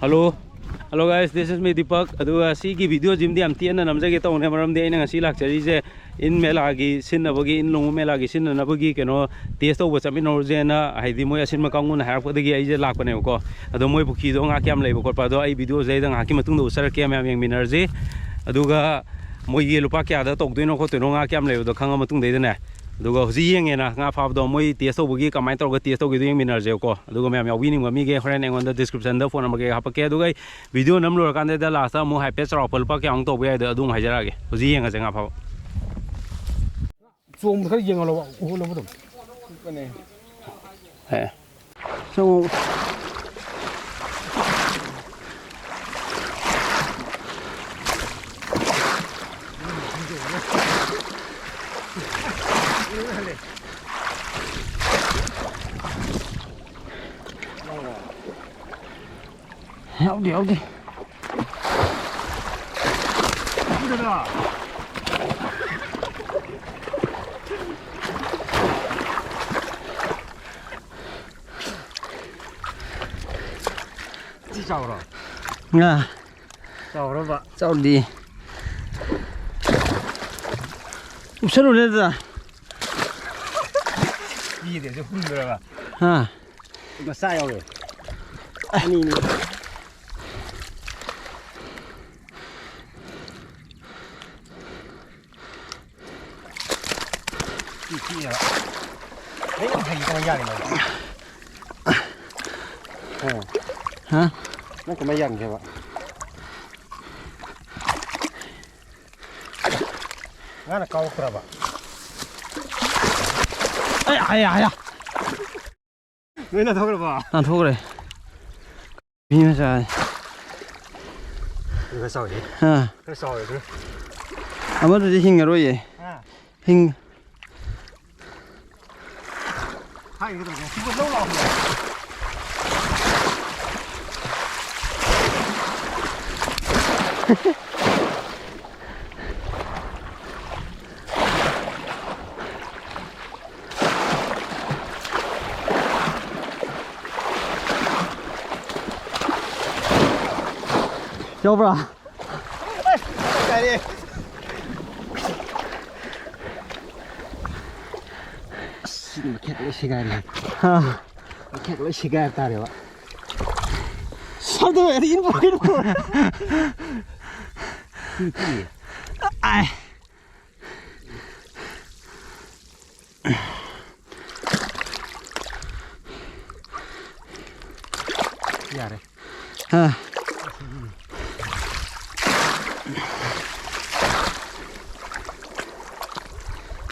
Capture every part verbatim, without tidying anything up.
Hello, hello guys, this is me Deepak. ꯑꯗꯨꯒ ꯁꯤꯒꯤ ꯚꯤꯗꯤꯑꯣꯁꯤꯃꯗꯤ ꯌꯥꯝ ꯇꯦꯟꯅ ꯅꯝꯖꯒꯦ ꯇꯧꯕꯅꯦ, ꯃꯔꯝꯗꯤ ꯑꯩꯅ ꯉꯁꯤ ꯂꯥꯛꯆꯔꯤꯁꯦ ꯏꯟ ꯃꯦꯂꯥꯒꯤ ꯁꯤꯟꯅꯕꯒꯤ, ꯏꯟ ꯂꯣꯡꯎꯞ ꯃꯦꯂꯥꯒꯤ ꯁꯤꯟꯅꯅꯕꯒꯤ ꯀꯩꯅꯣ ꯇꯦꯁ ꯇꯧꯕ ꯆꯠꯃꯤꯟꯅꯔꯨꯁꯦꯅ, ꯍꯥꯏꯗꯤ ꯃꯣꯏ ꯑꯁꯤꯟꯕ ꯀꯥꯡꯕꯨꯅ ꯍꯥꯏꯔꯛꯄꯗꯒꯤ ꯑꯩꯁꯦ ꯂꯥꯛꯄꯅꯦꯕꯀꯣ꯫ ꯑꯗꯣ ꯃꯣꯏ ꯄꯨꯈ꯭ꯔꯤꯗꯣ ꯉꯥ ꯀꯌꯥꯝ ꯂꯩꯕ ꯈꯣꯠꯄ ꯑꯗꯣ ꯑꯩ ꯚꯤꯗꯤꯑꯣꯁꯦ ꯑꯩꯗ ꯉꯥꯏꯍꯥꯛꯀꯤ ꯃꯇꯨꯡꯗ ꯎꯠꯆꯔꯛꯀꯦ, ꯃꯌꯥꯝ ꯌꯦꯡꯃꯤꯟꯅꯔꯁꯤ꯫ ꯑꯗꯨꯒ ꯃꯣꯏꯒꯤ ꯂꯨꯄꯥ ꯀꯌꯥꯗ ꯇꯧꯗꯣꯏꯅꯣ ꯈꯣꯠꯇꯣꯏꯅꯣ, ꯉꯥ ꯀꯌꯥꯝ ꯂꯩꯕꯗꯣ ꯈꯪꯉ ꯃꯇꯨꯡꯗꯩꯗꯅꯦ꯫ ꯑꯗꯨꯒ ꯍꯧꯖꯤꯛ ꯌꯦꯡꯉꯦꯅ ꯉꯥ ꯐꯥꯕꯗꯣ, ꯃꯣꯏ ꯇꯦꯁ ꯇꯧꯕꯒꯤ ꯀꯃꯥꯏꯅ ꯇꯧꯔꯒ ꯇꯦꯁ ꯇꯧꯒꯦꯗꯣ ꯌꯦꯡꯃꯤꯟꯅꯔꯁꯦꯕꯀꯣ꯫ ꯑꯗꯨꯒ ꯃꯌꯥꯝ ꯌꯥꯎꯕꯤꯅꯤꯡꯕ ꯃꯤꯒꯤ ꯍꯣꯔꯦꯟ ꯑꯩꯉꯣꯟꯗ ꯗꯤꯁꯀ꯭ꯔꯤꯞꯁꯟꯗ ꯐꯣꯟ ꯅꯝꯕꯔ ꯀꯩꯀꯥ ꯍꯥꯞꯄꯛꯀꯦ꯫ ꯑꯗꯨꯒ ꯑꯩ ꯚꯤꯗꯤꯑꯣ ꯅꯝ ꯂꯣꯏꯔꯀꯥꯟꯗ ꯂꯥꯁꯇ ꯑꯃꯨꯛ ꯍꯥꯏꯐꯦꯠ ꯆꯥꯎꯔꯥꯛꯄ ꯂꯨꯄꯥ ꯀꯌꯥꯃꯨꯛ ꯇꯧꯕ ꯌꯥꯏꯗꯣ ꯑꯗꯨ ꯑꯃꯨꯛ ꯍꯥꯏꯖꯔꯛꯑꯒꯦ꯫ ꯍꯧꯖꯤꯛ ꯌꯦꯡꯉꯁꯦ ꯉꯥ ꯐꯥꯕ꯫ ꯆꯣꯡꯕ ꯈꯔ ꯌꯦꯡꯍꯜꯂꯣꯕ, ꯎꯍꯜꯂꯣꯕ ꯑꯗꯨꯝ꯫ ꯑꯦ꯫ ꯆꯣꯡꯉꯣ꯫ ꯌꯥꯎꯗꯦ, ꯌꯥꯎꯗꯦ꯫ ꯁꯤ ꯆꯥꯎꯔꯣ? ꯉꯥ꯫ ꯆꯥꯎꯔꯕ? ꯆꯥꯎꯗꯤ꯫ ꯎꯞꯁꯜꯂꯨꯅꯦ ꯑꯗꯨꯗ꯫ ꯄꯤꯗꯦꯁꯦ ꯍꯨꯟꯗ꯭ꯔꯕ? ꯍꯥ? ꯃꯆꯥ ꯌꯥꯎꯋꯦ꯫ ꯑꯅꯤꯅꯤ꯫ ꯄꯤ ꯄꯤꯛꯑꯦꯕ꯫ ꯅꯪ ꯌꯥꯝ ꯍꯩ, ꯀꯃꯥꯏ ꯌꯥꯔꯤꯅꯣ? ꯑꯣ꯫ ꯍꯥ? ꯅꯪ ꯀꯃꯥꯏ ꯌꯥꯔꯤꯅꯣꯕ? ꯉꯥꯅ ꯀꯥꯎꯔꯛꯄ꯭ꯔꯕ? ꯑꯌꯥ, ꯑꯌꯥ, ꯑꯌꯥ꯫ ꯂꯣꯏ ꯅꯥꯟꯊꯣꯛꯈ꯭ꯔꯕꯣ? ꯅꯥꯟꯊꯣꯛꯈ꯭ꯔꯦ꯫ ꯃꯤ ꯃꯆꯥꯅꯤ꯫ ꯈꯔ ꯆꯥꯎꯔꯦ꯫ ꯑꯥ꯫ ꯈꯔ ꯆꯥꯎꯔꯦ, ꯑꯗꯨ꯫ ꯑꯃꯗꯨꯗꯤ ꯍꯤꯡꯉꯔꯣꯏꯌꯦ꯫ ꯑꯥ꯫ ꯍꯤꯡ-, ꯍꯥꯏꯒꯗꯧꯕꯅꯦ꯫ ꯁꯤꯕꯨ ꯂꯧ ꯂꯥꯛꯑꯣ꯫ ꯌꯥꯎꯕ꯭ꯔꯥ? ꯑꯁ, ꯁꯤꯗꯤ ꯃꯈꯦꯠ ꯂꯣꯏ ꯁꯦꯒꯥꯏꯔꯦ꯫ ꯑꯥ꯫ ꯃꯈꯦꯠ ꯂꯣꯏ ꯁꯦꯒꯥꯏ ꯇꯥꯔꯦꯕ꯫ ꯁꯣꯝꯗ ꯑꯩꯗꯤ ꯏꯟ ꯄꯨꯔꯛꯀꯦ, ꯏꯟ ꯄꯨꯔꯛꯀꯦ꯫ ꯁꯤ ꯄꯨꯏꯌꯦ꯫ ꯑꯥꯏ꯫ ꯌꯥꯔꯦ꯫ ꯑꯥ꯫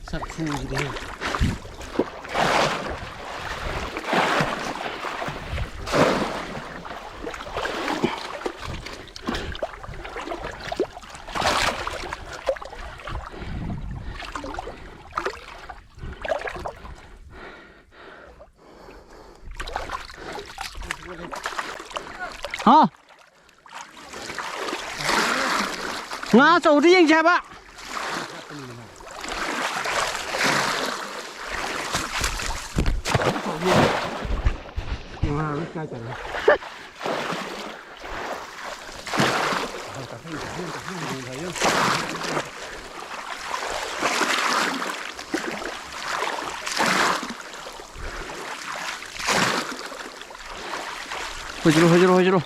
ꯁꯛ ꯊꯨꯁꯤꯗꯤ꯫ ꯍꯥ? ꯉꯥ ꯑꯆꯧꯕꯗ ꯌꯦꯡꯁꯦ ꯍꯥꯏꯕ꯫ ꯍꯣꯏꯖꯤꯜꯂꯣ, ꯍꯣꯏꯖꯤꯜꯂꯣ, ꯍꯣꯏꯖꯤꯜꯂꯣ꯫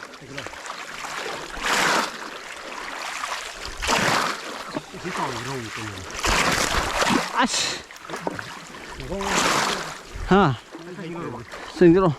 ꯑꯁ! ꯍꯥ? ꯆꯤꯡꯁꯤꯜꯂꯣ꯫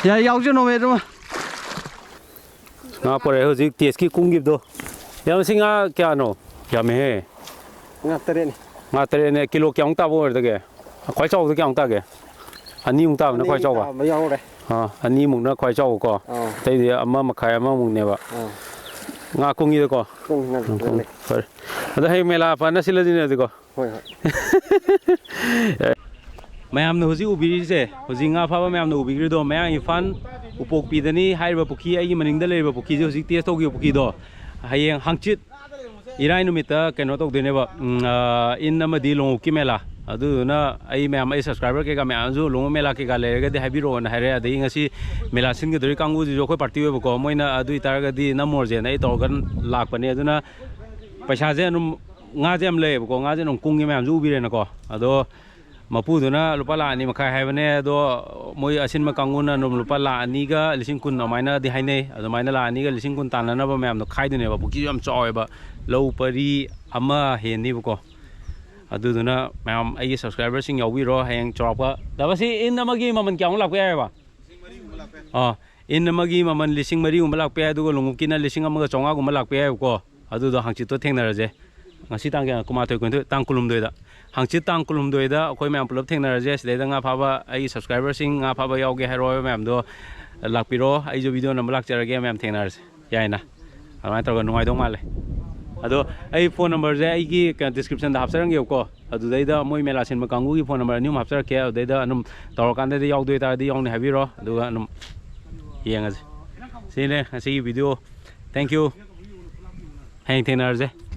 ꯌꯥꯏ, ꯌꯥꯎꯖꯅꯣꯃꯦ ꯑꯗꯨꯃ꯫ ꯉꯥ ꯄꯣꯔꯛꯑꯦ ꯍꯧꯖꯤꯛ ꯇꯦꯁꯀꯤ ꯀꯨꯝꯈꯤꯕꯗꯣ꯫ ꯌꯥꯝ ꯁꯤ ꯉꯥ ꯀꯌꯥꯅꯣ? ꯌꯥꯝꯃꯦꯍꯦ꯫ ꯉꯥ ꯇꯔꯦꯠꯅꯤ꯫ ꯉꯥ ꯇꯔꯦꯠꯅꯦ꯫ ꯀꯤꯂꯣ ꯀꯌꯥꯃꯨꯛ ꯇꯥꯕ ꯑꯣꯏꯔꯗꯒꯦ? ꯈ꯭ꯋꯥꯏ ꯆꯥꯎꯕꯗ ꯀꯌꯥꯃꯨꯛ ꯇꯥꯒꯦ? ꯑꯅꯤꯃꯨꯛ ꯇꯥꯕꯅ ꯈ꯭ꯋꯥꯏ ꯑꯅꯤꯃꯨꯛ ꯆꯥꯎꯕ? ꯇꯥꯕ ꯌꯥꯎꯔꯦ꯫ ꯑꯥ, ꯑꯅꯤꯃꯨꯛꯅ ꯈ꯭ꯋꯥꯏ ꯆꯥꯎꯕꯀꯣ꯫ ꯑꯥ꯫ ꯑꯇꯩꯗꯤ ꯑꯃ ꯃꯈꯥꯏ ꯑꯃꯃꯨꯛꯅꯦꯕ꯫ ꯑꯥ꯫ ꯉꯥ ꯀꯨꯝꯈꯤꯗꯀꯣ? ꯀꯨꯝꯈꯤ ꯉꯥ ꯎꯝ, ꯀꯨꯝꯈꯤ꯫ ꯂꯩ꯫ ꯐꯔꯦ꯫ ꯑꯗꯣ ꯍꯌꯦꯡ ꯃꯦꯂꯥ ꯐꯅ ꯁꯤꯜꯂꯁꯤꯅꯦ ꯑꯗꯨꯗꯤꯀꯣ꯫ ꯍꯣꯏ, ꯍꯣꯏ꯫ ꯃꯌꯥꯝꯅ ꯍꯧꯖꯤꯛ ꯎꯕꯤꯔꯤꯁꯦ, ꯍꯧꯖꯤꯛ ꯉꯥ ꯐꯥꯕ ꯃꯌꯥꯝꯅ ꯎꯕꯤꯔꯤꯗꯣ, ꯃꯌꯥꯡ ꯏꯝꯐꯥꯜ ꯎꯄꯣꯛꯄꯤꯗꯅꯤ꯫ ꯍꯥꯏꯔꯤꯕ ꯄꯨꯈ꯭ꯔꯤ, ꯑꯩꯒꯤ ꯃꯅꯤꯡꯗ ꯂꯩꯔꯤꯕ ꯄꯨꯈ꯭ꯔꯤꯁꯦ, ꯍꯧꯖꯤꯛ ꯇꯦꯁ ꯇꯧꯈꯤꯕ ꯄꯨꯈ꯭ꯔꯤꯗꯣ, ꯍꯌꯦꯡ ꯍꯪꯆꯤꯠ ꯏꯔꯥꯏ ꯅꯨꯃꯤꯠꯇ ꯀꯩꯅꯣ ꯇꯧꯗꯣꯏꯅꯦꯕ, ꯎꯝ, ꯑ, ꯏꯟ ꯑꯃꯗꯤ ꯂꯣꯡꯎꯞꯀꯤ ꯃꯦꯂꯥ꯫ ꯑꯗꯨꯗꯨꯅ ꯑꯩ ꯃꯌꯥꯝ, ꯑꯩ ꯁꯕꯁꯀ꯭ꯔꯥꯏꯕꯔ ꯀꯩꯀꯥ ꯃꯌꯥꯝꯁꯨ ꯂꯣꯡꯎꯞ ꯃꯦꯂꯥ ꯀꯩꯀꯥ ꯂꯩꯔꯒꯗꯤ ꯍꯥꯏꯕꯤꯔꯛꯑꯣꯅ ꯍꯥꯏꯔꯦ꯫ ꯑꯗꯒꯤ ꯉꯁꯤ ꯃꯦꯂꯥ ꯁꯤꯟꯒꯗꯧꯔꯤ ꯀꯥꯡꯕꯨꯁꯤꯁꯨ ꯑꯩꯈꯣꯏ ꯄꯥꯔꯇꯤ ꯑꯣꯏꯕꯀꯣ, ꯃꯣꯏꯅ ꯑꯗꯨ ꯑꯣꯏꯇꯥꯔꯒꯗꯤ ꯅꯝꯃꯨꯔꯁꯦꯅ ꯑꯩ ꯇꯧꯔꯒ ꯂꯥꯛꯄꯅꯦ꯫ ꯑꯗꯨꯅ ꯄꯩꯁꯥꯁꯦ ꯑꯗꯨꯝ, ꯉꯥꯁꯦ ꯌꯥꯝ ꯂꯩꯌꯦꯕꯀꯣ, ꯉꯥꯁꯦ ꯑꯗꯨꯝ ꯀꯨꯡꯉꯦ, ꯃꯌꯥꯝꯁꯨ ꯎꯕꯤꯔꯦꯅꯀꯣ꯫ ꯑꯗꯣ ꯃꯄꯨꯗꯨꯅ ꯂꯨꯄꯥ ꯂꯥꯈ ꯑꯅꯤ ꯃꯈꯥꯏ ꯍꯥꯏꯕꯅꯦ꯫ ꯑꯗꯣ ꯃꯣꯏ ꯑꯁꯤꯟꯕ ꯀꯥꯡꯕꯨꯅ ꯑꯗꯨꯝ ꯂꯨꯄꯥ ꯂꯥꯈ ꯑꯅꯤꯒ ꯂꯤꯁꯤꯡ ꯀꯨꯟ ꯑꯗꯨꯃꯥꯏꯅꯗꯤ ꯍꯥꯏꯅꯩ꯫ ꯑꯗꯨꯃꯥꯏꯅ ꯂꯥꯈ ꯑꯅꯤꯒ ꯂꯤꯁꯤꯡ ꯀꯨꯟ ꯇꯥꯟꯅꯅꯕ ꯃꯌꯥꯝꯗꯣ ꯈꯥꯏꯗꯣꯏꯅꯦꯕ꯫ ꯄꯨꯈ꯭ꯔꯤꯁꯨ ꯌꯥꯝ ꯆꯥꯎꯋꯦꯕ, ꯂꯧ ꯄꯔꯤ ꯑꯃ ꯍꯦꯟꯅꯤꯕꯀꯣ꯫ ꯑꯗꯨꯗꯨꯅ ꯃꯌꯥꯝ, ꯑꯩꯒꯤ ꯁꯕꯁꯀ꯭ꯔꯥꯏꯕꯔꯁꯤꯡ ꯌꯥꯎꯕꯤꯔꯣ꯫ ꯍꯌꯦꯡ ꯆꯥꯎꯔꯥꯛꯄ, ꯗꯕ, ꯁꯤ ꯏꯟ ꯑꯃꯒꯤ ꯃꯃꯜ ꯀꯌꯥꯃꯨꯛ ꯂꯥꯛꯄ ꯌꯥꯏꯑꯕ? ꯑꯥ, ꯏꯟ ꯑꯃꯒꯤ ꯃꯃꯜ ꯂꯤꯁꯤꯡ ꯃꯔꯤꯒꯨꯝꯕ ꯂꯥꯛꯄ ꯌꯥꯏ, ꯑꯗꯨꯒ ꯂꯣꯡꯎꯞꯀꯤꯅ ꯂꯤꯁꯤꯡ ꯑꯃꯒ ꯆꯥꯝꯃꯉꯥꯒꯨꯝꯕ ꯂꯥꯛꯄ ꯌꯥꯏꯕꯀꯣ꯫ ꯑꯗꯨꯗꯣ ꯍꯪꯆꯤꯠꯇꯣ ꯊꯦꯡꯅꯔꯁꯦ꯫ ꯉꯁꯤ ꯇꯥꯡ ꯀꯌꯥ? ꯀꯨꯟꯃꯥꯊꯣꯏ, ꯀꯨꯟꯅꯤꯊꯣꯏ, ꯇꯥꯡ ꯀꯨꯟꯍꯨꯝꯗꯣꯏꯗ꯫ ꯍꯪꯆꯤꯠ ꯇꯥꯡ ꯀꯨꯟꯍꯨꯝꯗꯣꯏꯗ ꯑꯩꯈꯣꯏ ꯃꯌꯥꯝ ꯄꯨꯂꯞ ꯊꯦꯡꯅꯔꯁꯦ꯫ ꯁꯤꯗꯩꯗ ꯉꯥ ꯐꯥꯕ, ꯑꯩꯒꯤ ꯁꯕꯁꯀ꯭ꯔꯥꯏꯕꯔꯁꯤꯡ ꯉꯥ ꯐꯥꯕ ꯌꯥꯎꯒꯦ ꯍꯥꯏꯔꯣ ꯍꯥꯏꯕ ꯃꯌꯥꯝꯗꯣ ꯂꯥꯛꯄꯤꯔꯣ꯫ ꯑꯩꯁꯨ ꯚꯤꯗꯤꯑꯣ ꯅꯝꯕ ꯂꯥꯛꯆꯔꯒꯦ, ꯃꯌꯥꯝ ꯊꯦꯡꯅꯔꯁꯦ꯫ ꯌꯥꯏꯅ? ꯑꯗꯨꯃꯥꯏꯅ ꯇꯧꯔꯒ ꯅꯨꯡꯉꯥꯏꯗꯧ ꯃꯥꯜꯂꯦ꯫ ꯑꯗꯣ ꯑꯩ ꯐꯣꯟ ꯅꯝꯕꯔꯁꯦ ꯑꯩꯒꯤ ꯀꯩꯅꯣ ꯗꯤꯁꯀ꯭ꯔꯤꯞꯁꯟꯗ ꯍꯥꯞꯆꯔꯝꯒꯦꯕꯀꯣ꯫ ꯑꯗꯨꯗꯩꯗ ꯃꯣꯏ ꯃꯦꯂꯥ ꯁꯤꯟꯕ ꯀꯥꯡꯕꯨꯒꯤ ꯐꯣꯟ ꯅꯝꯕꯔ ꯑꯅꯤ ꯑꯍꯨꯝ ꯍꯥꯞꯆꯔꯛꯀꯦ꯫ ꯑꯗꯨꯗꯩꯗ ꯑꯗꯨꯝ ꯇꯧꯔꯀꯥꯟꯗꯗꯤ ꯌꯥꯎꯗꯣꯏ ꯇꯥꯔꯗꯤ ꯌꯥꯎꯅꯤ ꯍꯥꯏꯕꯤꯔꯣ, ꯑꯗꯨꯒ ꯑꯗꯨꯝ ꯌꯦꯡꯉꯁꯦ꯫ ꯁꯤꯅꯦ ꯉꯁꯤꯒꯤ ꯚꯤꯗꯤꯑꯣ꯫ Thank you꯫ ꯍꯌꯦꯡ ꯊꯦꯡꯅꯔꯁꯦ꯫